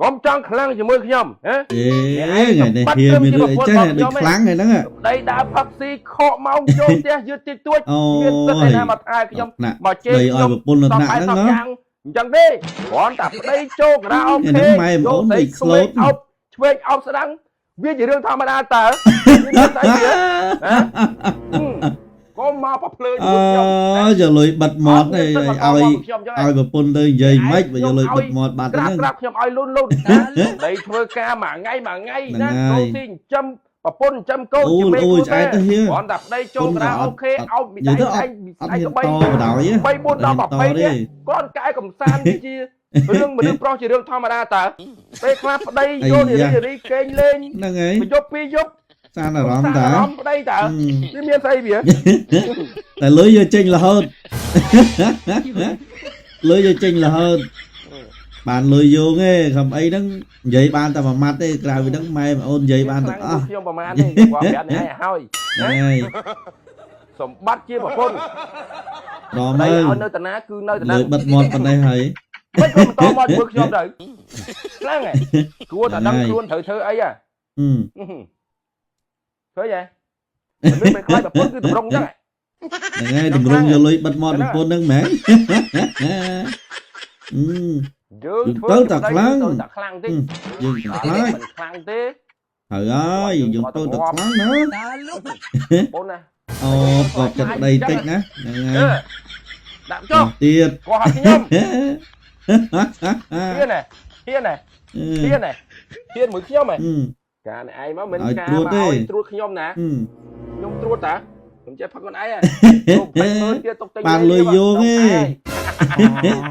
កុំចង់ខ្លាំងជាមួយខ្ញុំហ៎ អេថ្ងៃនេះហៀមានរឿងអីចេះដូចខ្លាំងហ្នឹង ដីដើរផឹកស៊ីខកម៉ោងចូលផ្ទះយឺតតិចតួច អូ មានសិទ្ធិ យ ឯណាមកថែខ្ញុំ ថ្នាក់ មកជេរ ដីឲ្យ ខ្ញុំ ប្រពន្ធនៅ សព ថ្នាក់ បែបសព ហ្នឹងណោះ យ៉ាងអញ្ចឹងទេគ្រាន់តែប្តីចូលការ៉ាអូខេ អាហ្នឹងម៉ែប្អូនដូចស្លូត អោបឆ្វេងអោបស្ដាំងវាជារឿងធម្មតាតើវាមានស្អីវាហ៎កុំមកប្រភ្លើ អ ជាមួយខ្ញុំ ើយកលុយបិទមាត់ អ ឯង ត់មានសិទ្ធិ ឲ្យ មកខ្ញុំអញ្ចឹង ឲ្យប្រពន្ធទៅនិយាយមិនបើយកលុយបិទមាត់បាត់ ក្រាប ហ្នឹង ក្រាបខ្ញុំឲ្យលូនលូនដីធ្វើការមួយថ្ងៃមួយថ្ងៃ ហ្នឹង ណា ហើយ កូនស៊ីចិញ្ចឹមប្រពន្ធចិញ្ចឹមកូន អូ ជាមេ អូ គ្រួសារ ឆ្អែតទៅហៀ គ្រាន់តែប្តីចូល គុណ ការ៉ា ក៏អត់ អូខេអោបមី និយាយទៅ ដៃឯងមី អត់ហ៊ាន ស្អែក តបដ ாய் ទេ 3 4 10 20 ទេ នេះគាត់កែកំសាន្តជារឿងមនុស្សប្រុសជារឿងធម្មតាតើពេលខ្លះប្តីយកនារីនារីគេងលេង ហ្នឹងហើយ មួយយប់ពីរយប់ សានអារម្មណ៍តា អារម្មណ៍ប្តីតើវាមានស្អីវា តែលុយយកចេញរហូតលុយយកចេញរហូតបានលុយយោងឯងខំអីហ្នឹងនិយាយបានតែមួយម៉ាត់ទេក្រៅពីហ្នឹងម៉ែប្អូននិយាយបានទាំងអស់ ខ្ញុំប្រហែលទេគាត់ប្រាប់នេះឲ្យ ហ្នឹងហើយ សម្បត្តិជាប្រពន្ធ ដល់ ប្តី មើល ឲ្យនៅតាណាគឺនៅតាណា លុយបិទមាត់ប៉ុណ្ណេះហើយ មិនក៏បន្តមកជាមួយខ្ញុំទៅខ្លាំងហ៎គួរតែដឹងខ្លួនត្រូវធ្វើអីហ៎ឃើញហ៎មនុស្សមិនខ្លាចប្រពន្ធគឺតម្រង់ចឹង ហ្នឹងហើយតម្រង់យកលុយបិទមាត់ប្រពន្ធហ្នឹងមែនអឺ យើងធ្វើ ទៅតែខ្លាំង ទៅតែខ្លាំងតិច យើងតែខ្លាច មិនខ្លាំងទេ ហើយហើយយើងទៅតែខ្លាំងណា តើលោក បងណា អូកប់ចិត្តប្តីតិចណាហ្នឹងហើយ ដាក់ចុះ ទៀត គាត់ខ្ញុំហ៊ានណាហ៊ានណាហ៊ានណាហ៊ានមួយខ្ញុំហ៎ការនេះឯងមកមិនការមកឲ្យត្រួតខ្ញុំណាខ្ញុំត្រួតតាខ្ញុំចេះផឹកខ្លួនឯងហ៎ បានលុយយោងឯង